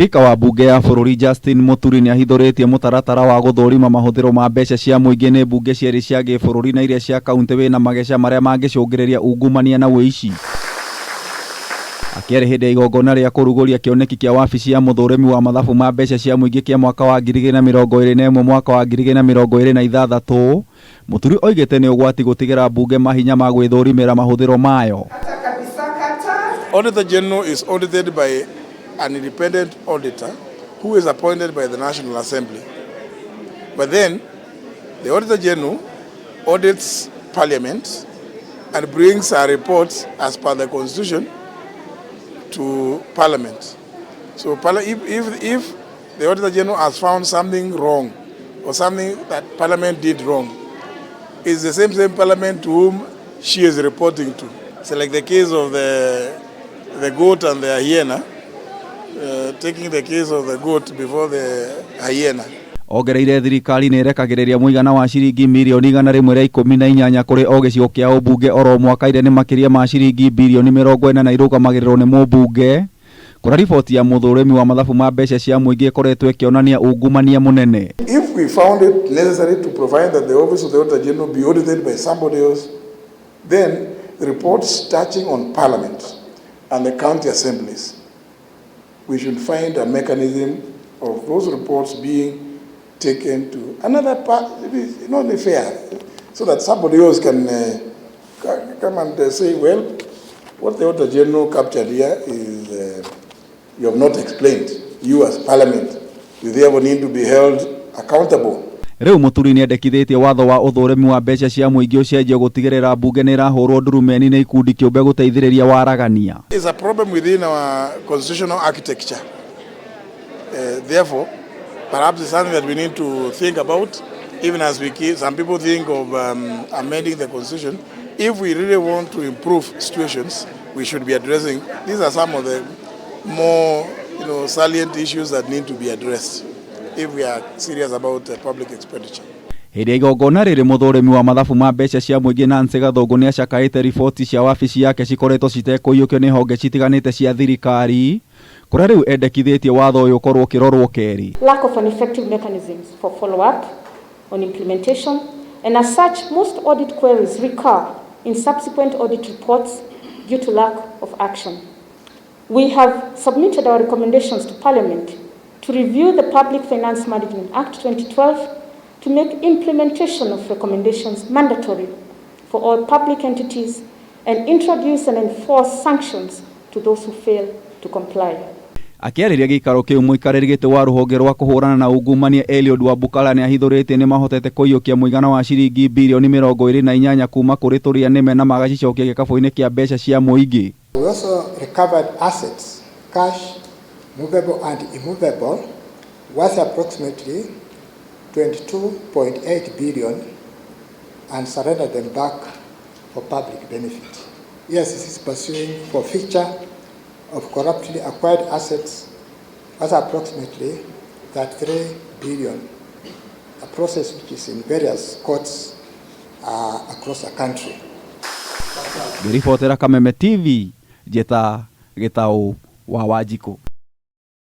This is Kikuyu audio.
Spika wa mbunge ya bũrũri Justin Muturi nĩahithũrĩtie mũtaratara wa gũthũrima mahũthĩro ma mbeca cia mũingĩ nĩ mbunge cierĩ cia gĩbũrũri na iria cia kauntĩ wĩna mageca marĩa mangĩcũngĩrĩria ungumania na ũici. Akĩaria hĩndĩ ya igongona rĩa kũrugũria kĩoneki kĩa wabici ya mũthũrimi wa mathabu ma mbeca cia mũingĩ kĩa mwaka wa 2021 mwaka wa 2026, Muturi oigĩte nĩ ũgwati gũtigĩra mbunge mahinya ma gwĩthũrimĩra mahũthĩro mayo. Auditor General is audited by an independent auditor who is appointed by the National Assembly. But then the Auditor General audits Parliament and brings a report as per the Constitution to Parliament. So if the Auditor General has found something wrong or something that Parliament did wrong, it's the same Parliament to whom she is reporting to. So like the case of the goat and the hyena, taking the case of the goat before the hyena. Ongereire thirikari nĩ ĩrekagĩrĩria mũigana wa ciringi mirioni 118 kũrĩ o gĩcigo kĩa ũmbunge oro mwaka iria nĩ makĩria ma ciringi birioni 40 irũgamagĩrĩrwo nĩ mũmbunge kũrĩa riboti ya mũthũrimi wa mathabu ma mbeca cia mũingĩ ĩkoretwo ĩkĩonania ungumania mũnene. If we found it necessary to provide that the office of the Auditor General be audited by somebody else, then the reports touching on Parliament and the county assemblies, we should find a mechanism of those reports being taken to another part. It's not only fair, so that somebody else can come and say, well, what the Auditor General captured here is you have not explained. You as Parliament, you therefore need to be held accountable. Rĩu Mũturi nĩendekithĩtie watho wa ũthũrimi wa mbeca cia mũingĩ ũcenjio gũtigĩrĩra mbunge nĩ ĩrahũrwo ndurumeni nĩ ikundi kĩũmbe gũteithĩrĩria waragania. It's a problem within our constitutional architecture. Therefore, perhaps it's something that we need to think about, even as we keep, some people think of amending the constitution. If we really want to improve situations, we should be addressing. These are some of the more salient issues that need to be addressed if we are serious about public expenditure. Hĩndĩ ya igongona rĩrĩ mũthũrimi wa mathabu ma mbeca cia mũingĩ Nancy Gathũngũ nĩacakaĩte riboti cia wabici yake cikoretwo citekũiyũkio nĩ honge citiganĩte cia thirikari kũrĩa rĩu endekithĩtie watho ũyũ ũkorwo ũkĩrorwo kerĩ. Lack of an effective mechanisms for follow-up on implementation, and as such, most audit queries recur in subsequent audit reports due to lack of action. We have submitted our recommendations to Parliament to review the Public Finance Management Act 2012 to make implementation of recommendations mandatory for all public entities and introduce and enforce sanctions to those who fail to comply. Akĩarĩria gĩikaro kĩu mũikarĩri gĩtĩ wa rũhonge rwa kũhũrana na ungumania Eliud Wabukala nĩahithũrĩtie nĩ mahotete kũiyũkia mũigana wa ciringi birioni 28 kuma kũrĩ tũrĩa nĩme na magacicokia gĩkabũ-inĩ kĩa mbeca cia mũingĩ. We also recovered assets, cash, movable and immovable, worth approximately 22.8 billion and surrendered them back for public benefit. EACC is pursuing forfeiture of corruptly acquired assets worth approximately 33 billion, a process which is in various courts across the country. Ngĩribotera Kameme TV, njĩta Gĩtaũ wa Wanjikũ.